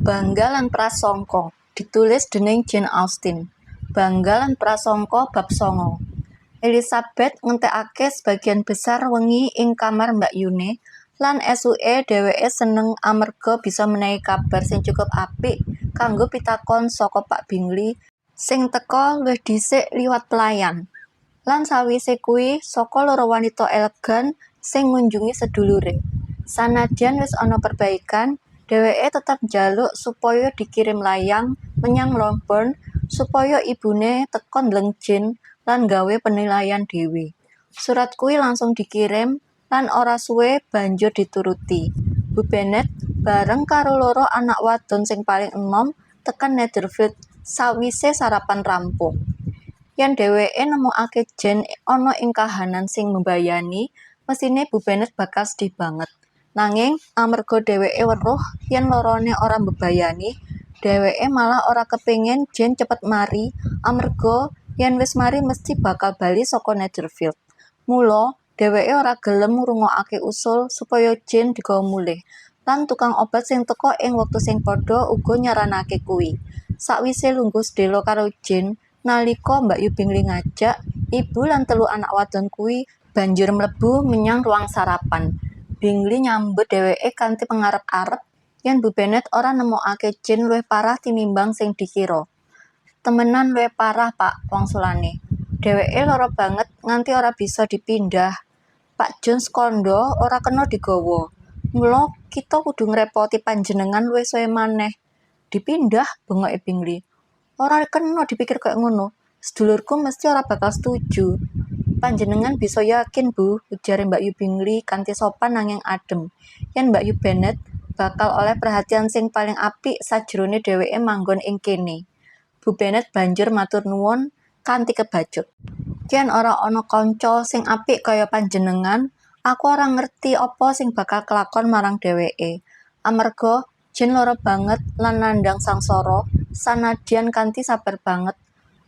Bangga lan Prasangka, ditulis dening Jane Austen. Bangga lan Prasangka bab 9. Elizabeth ngentekake sebagian besar wengi ing kamar mbakyune, lan esuke dheweke seneng amarga bisa menehi kabar sing cukup apik kanggo pitakon saka Pak Bingley sing teka luwih dhisik liwat pelayan, lan sawise kuwi saka loro wanita elegan sing ngunjungi sedulure. Sanadyan wis ana perbaikan, dheweke tetep njaluk supaya dikirim layang menyang Longbourn supaya ibune teka ndeleng Jane lan gawe penilaian dhewe. Surat kuwi langsung dikirim lan ora suwe banjur dituruti. Bu Bennet bareng karo loro anak wadon sing paling enom tekan Netherfield sawise sarapan rampung. Yen dheweke nemokake Jane ana ing kahanan sing mbebayani, mesthine Bu Bennet bakal sedih banget. Nanging amarga dheweke weruh yen lorone ora mbebayani, dheweke malah ora kepingin Jane cepet mari amarga yen wis mari mesthi bakal bali saka Netherfield. Mula dheweke ora gelem ngrungokake usul supaya Jane digawa mulih, lan tukang obat sing teka ing wektu sing padha uga nyaranake kuwi. Sawise lungguh sedhela karo Jane nalika Mbakyu Bingley ngajak, ibu lan telu anak wadon kuwi banjur mlebu menyang ruang sarapan. Bingley nyambut dheweke kanthi pengarep-arep yen Bu Bennet ora nemokake Jane luwih parah tinimbang sing dikira. "Temenan luwih parah, Pak," wangsulane. "Dheweke lara banget nganti ora bisa dipindhah. Pak Jones kandha ora kena digawa. Mula kita kudu ngrepoti panjenengan luwih suwe maneh." "Dipindhah?" bengoke Bingley. "Ora kena dipikir kaya ngono. Sedulurku mesthi ora bakal setuju." "Panjenengan bisa yakin, Bu," ujare Mbakyu Bingley kanthi sopan nanging adem, "yen Mbakyu Bennet bakal oleh perhatian sing paling apik sajrone dheweke manggon ing kene." Bu Bennet banjur matur nuwun kanthi kebacut. "Yen ora ana kanca sing apik kaya panjenengan, aku ora ngerti apa sing bakal kelakon marang dheweke. Amarga Jane lara banget lan nandhang sangsara, sanadyan kanthi sabar banget.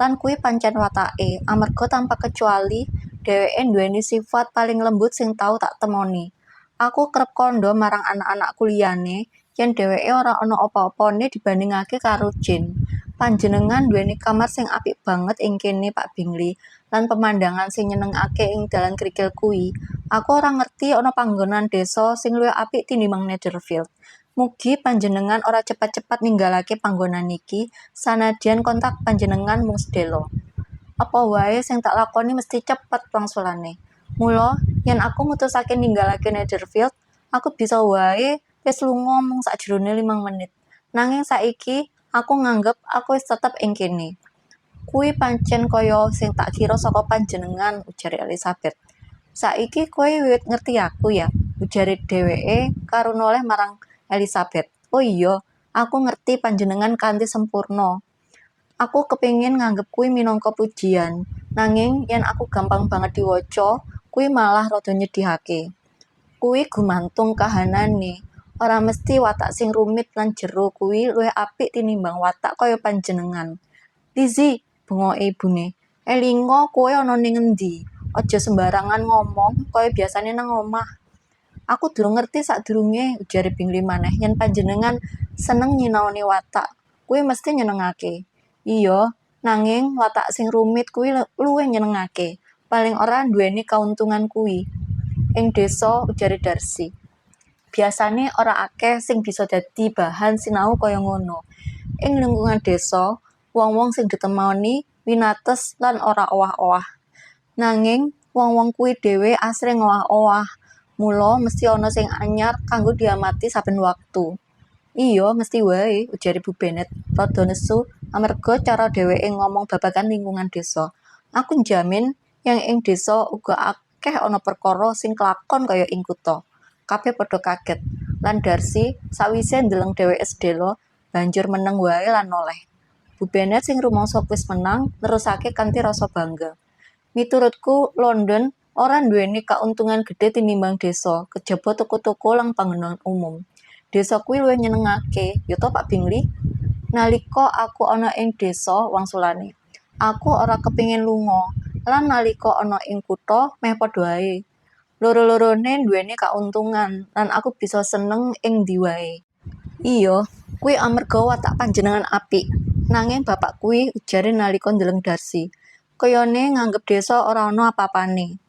Lan kuwi pancen watake, amarga tanpa kecuali dheweke nduweni sifat paling lembut sing tau tak temoni. Aku kerep kandha marang anak-anakku liyane yen dheweke ora ana apa-apane dibandhingake karo Jane. Panjenengan nduweni kamar sing apik banget ing kene, Pak Bingley, lan pemandangan sing nyenengake ing dalan krikil kuwi. Aku ora ngerti ana panggonan desa sing luwih apik tinimbang Netherfield. Mugi panjenengan ora cepet-cepet ninggalake panggonan iki, sanadyan kontrak panjenengan mung sedhela." "Apa wae sing tak lakoni mesthi cepet," wangsulane. "Mula yen aku mutusake ninggalake Netherfield, aku bisa wae wis lunga mung sajrone 5 menit. Nanging saiki aku nganggep aku wis tetep ing kene." "Kuwi pancen kaya sing tak kira saka panjenengan," ujare Elizabeth. "Saiki kowe wiwit ngerti aku ya," ujare dheweke karo noleh marang Elizabeth. "Oh iya, aku ngerti panjenengan kanthi sempurna. Aku kepingin nganggep kuwi minangka pujian, nanging yen aku gampang banget diwaca, kuwi malah rada nyedhihake." "Kuwi gumantung kahanane. Ora mesthi watak sing rumit lan jero kuwi luwih apik tinimbang watak kaya panjenengan." "Lizzy," bengoke ibune, "elinga kowe ana ning endi. Aja sembarangan ngomong kaya biasane nang omah." "Aku durung ngerti sadurunge," ujare Bingley maneh, "yen panjenengan seneng nyinaoni watak. Kuwi mesthi nyenengake." "Iya, nanging watak sing rumit kuwi luwih nyenengake. Paling ora nduweni kauntungan kuwi." "Ing desa," ujare Darcy, "biasane ora akeh sing bisa dadi bahan sinau kaya ngono. Ing lingkungan desa, wong-wong sing ditemoni winates lan ora owah-owah. Nanging wong-wong kuwi dhewe asring owah-owah. Mula mesthi ana sing anyar kanggo diamati saben wektu." "Iya, mesthi wae," ujare Bu Bennet rada nesu amarga cara dheweke ngomong babagan lingkungan desa. "Aku njamin yen ing desa uga akeh ana perkara sing kelakon kaya ing kutha." Kabeh padha kaget, lan Darcy sawise ndeleng dheweke sedhela banjur meneng wae lan noleh. Bu Bennet sing rumangsa wis menang nerusake kanthi rasa bangga. "Miturutku London ora nduweni kauntungan gedhe tinimbang desa, kejaba toko-toko lan panggonan umum. Desa kuwi luwih nyenengake, ya ta, Pak Bingley?" "Nalika aku ana ing desa," wangsulane, "aku ora kepingin lunga, lan nalika ana ing kutha meh padha ae. Loro-lorone nduweni kauntungan lan aku bisa seneng ing ndi wae." "Iya, Kuwi amarga watak panjenengan apik. Nanging bapak kuwi, ujare nalika ndeleng Darcy, kayane nganggep desa ora ana apa-apane.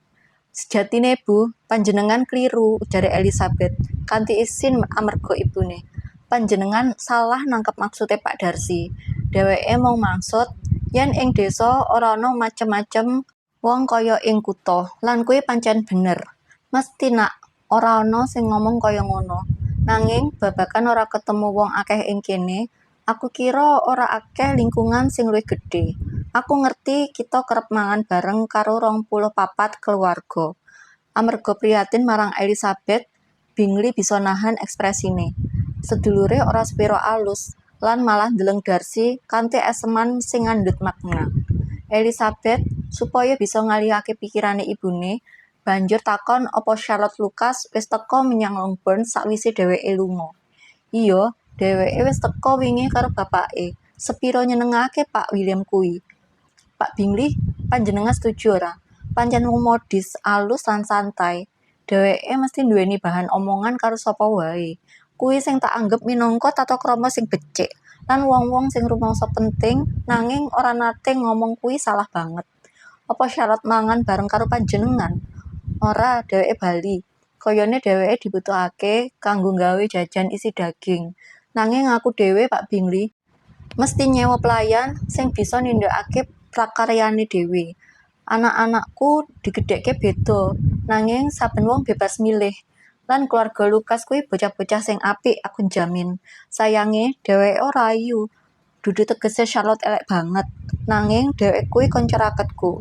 Sejatine, Bu, panjenengan kliru, ujare Elizabeth kanthi isin amarga ibune. Panjenengan salah nangkep maksude Pak Darcy. Dheweke mung maksud yen ing desa ora ana macem-macem wong kaya ing kutha, lan kuwi pancen bener. Mesthi, Nak, ora ana sing ngomong kaya ngono. Nanging babagan ora ketemu wong akeh ing kene, aku kira ora akeh lingkungan sing luwih gedhe. Aku ngerti kita kerep mangan bareng karo 24 keluarga. Amarga prihatin marang Elizabeth, Bingley bisa nahan ekspresine. Sedulure ora sepira alus, lan malah ndeleng Darcy kanthi eseman sing ngandhut makna. Elizabeth, supaya bisa ngalihake pikirane ibune, banjur takon apa Charlotte Lucas wis teka menyang Longbourn sakwise dheweke lunga. Iya, dheweke wis teka wingi karo bapake. Sepira nyenengake Pak William kuwi. Pak Bingley, panjenengan setuju ora? Pancen wong modis, alus lan santai. Dheweke mesti nduweni bahan omongan karo sapa wae. Kuwi sing tak anggep minangka tata krama sing becik. Lan wong-wong sing rumangsa penting nanging ora nate ngomong kuwi salah banget. Apa Charlotte mangan bareng karo panjenengan? Ora, dheweke bali. Kayane dheweke dibutuhake kanggo nggawe jajan isi daging. Nanging aku dhewe, Pak Bingley, mesti nyewa pelayan sing bisa nindakake prakaryane dhewe. Anak-anakku digedhekke beda, nanging saben wong bebas milih. Lan keluarga Lucas kuwi bocah-bocah sing apik, aku njamin. Sayange, dheweke ora ayu. Dudu tegese Charlotte elek banget, nanging dheweke kuwi kanca raketku.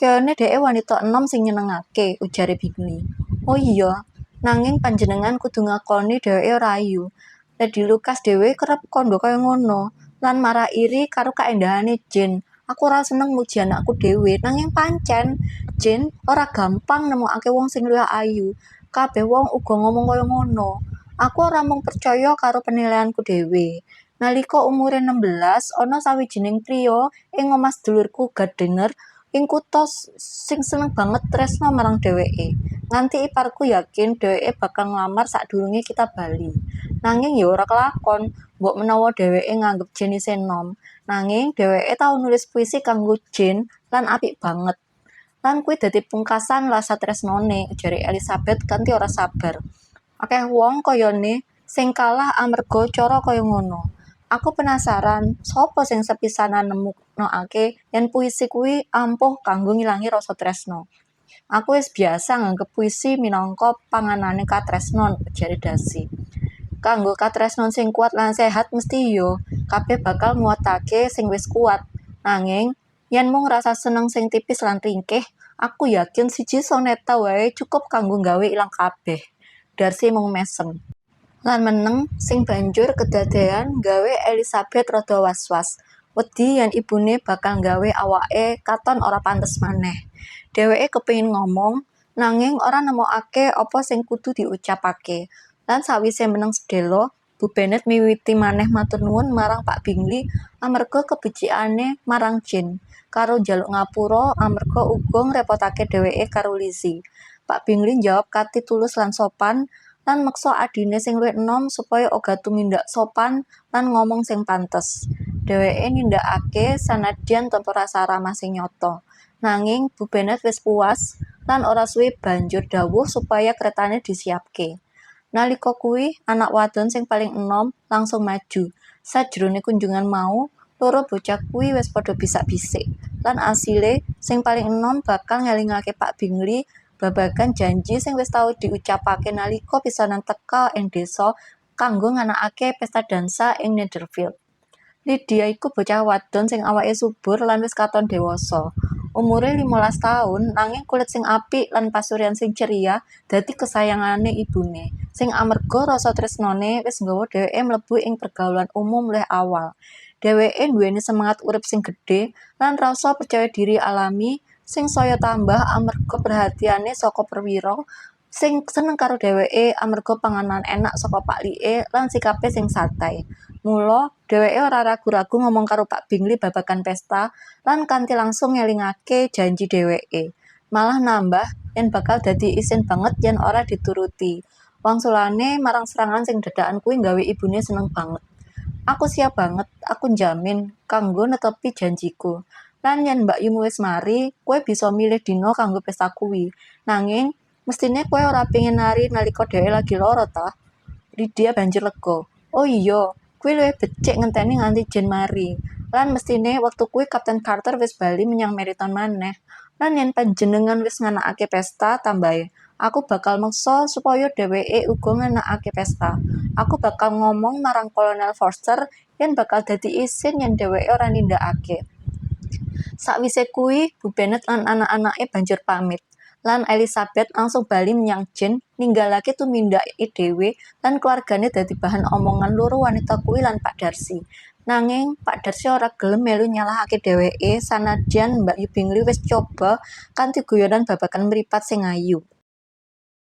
Kayane dheweke wanita enom sing nyenengake, ujare Bingley. Oh iya, nanging panjenengan kudu ngakoni dheweke ora ayu. Lady Lucas dhewe kerep kandha kaya ngono, lan marah iri karo kaendahane Jane. Aku ora seneng muji anakku dhewe, nanging pancen Jane ora gampang nemokake wong sing luwih ayu. Kabeh wong uga ngomong kaya ngono. Aku ora mung percaya karo penilaianku dhewe. Nalika umure 16, ana sawijining priya ing omah sedulurku Gardiner ing kutha sing seneng banget tresna marang dheweke. Nganti iparku yakin dheweke bakal nglamar sadurunge kita bali. Nanging ya ora kelakon, mbok menawa dheweke nganggep Jane isih enom. Nanging dheweke tau nulis puisi kanggo Jane lan apik banget. Lan kuwi dadi pungkasan rasa tresnane, ujare Elizabeth kanthi ora sabar. Akeh wong kayane sing kalah amarga cara kaya ngono. Aku penasaran, sapa sing sepisanan nemokake yen puisi kuwi ampuh kanggo ngilangi rasa tresna. Aku wis biasa nganggep puisi minangka panganane katresnan, ujare Darcy. Kanggo katresnan sing kuat lan sehat mesti iya, kabeh bakal nguwatake sing wis kuat. Nanging, yen mung rasa seneng sing tipis lan ringkih, aku yakin siji soneta wae cukup kanggo nggawe ilang kabeh. Darcy mung mesem. Lan meneng sing banjur kedadean nggawe Elizabeth rada was-was. Wedi yen ibune bakal nggawe awake katon ora pantes maneh. Dheweke kepengin ngomong, nanging ora nemokake apa sing kudu diucapake. Lan sawise meneng sedhela, Bu Bennet miwiti maneh matur nuwun marang Pak Bingley amarga kebecikane marang Jane, karo njaluk ngapura amarga uga ngrepotake dheweke karo Lizzy. Pak Bingley njawab kanthi tulus lan sopan, lan meksa adhine sing luwih enom supaya uga tumindak sopan lan ngomong sing pantes. Dheweke nindakake sanadyan tanpa rasa ramah sing nyata. Nanging Bu Bennet wis puas lan ora suwe banjur dhawuh supaya kretane disiapke. Nalika kuwi, anak wadon sing paling enom langsung maju. Sajrone kunjungan mau, loro bocah kuwi wis padha bisik-bisik. Lan asile, sing paling enom bakal ngelingake Pak Bingley babagan janji sing wis tau diucapake nalika pisanan teka ing desa kanggo nganakake pesta dansa ing Netherfield. Lydia iku bocah wadon sing awake subur lan wis katon dewasa. Umure 15 taun, nanging kulit sing apik lan pasuryan sing ceria dadi kesayangane ibune, sing amarga rasa tresnane wis nggawa dheweke mlebu ing pergaulan umum luwih awal. Dheweke nduweni semangat urip sing gedhe lan rasa percaya diri alami sing saya tambah amarga perhatiane saka perwira sing seneng karo dheweke amarga panganan enak saka paklike lan sikape sing santai. Mula, dheweke ora ragu-ragu ngomong karo Pak Bingley babagan pesta lan kanthi langsung ngelingake janji dheweke. Malah nambah yen bakal dadi isin banget yen ora dituruti. Wangsulane marang serangan sing dadakan kuwi nggawe ibune seneng banget. Aku siap banget, aku njamin, kanggo netepi janjiku. Lan yen mbakyumu wis mari, kowe bisa milih dina kanggo pesta kuwi. Nanging, mestine kowe ora pengin nari nalika dheweke lagi lara ta? Lydia banjur lega. Oh iya, kuwi luwih becik ngenteni nganti Jane mari. Lan mestine wektu kuwi Kapten Carter wis bali menyang Meryton maneh. Lan yen panjenengan wis nganakake pesta, tambahe, aku bakal meksa supaya dheweke uga nganakake pesta. Aku bakal ngomong marang Kolonel Forster yen bakal dadi isin yen dheweke ora nindakake. Sakwise kuwi, Bu Bennet lan anak-anake banjur pamit. Lan Elizabeth langsung bali menyang Jane, ninggalake tumindake dhewe lan keluargane dadi bahan omongan loro wanita kuwi lan Pak Darcy. Nanging, Pak Darcy ora gelem melu nyalahake dheweke sanadyan Mbakyu Bingley wis coba kanthi guyonan babagan mripat sing ayu.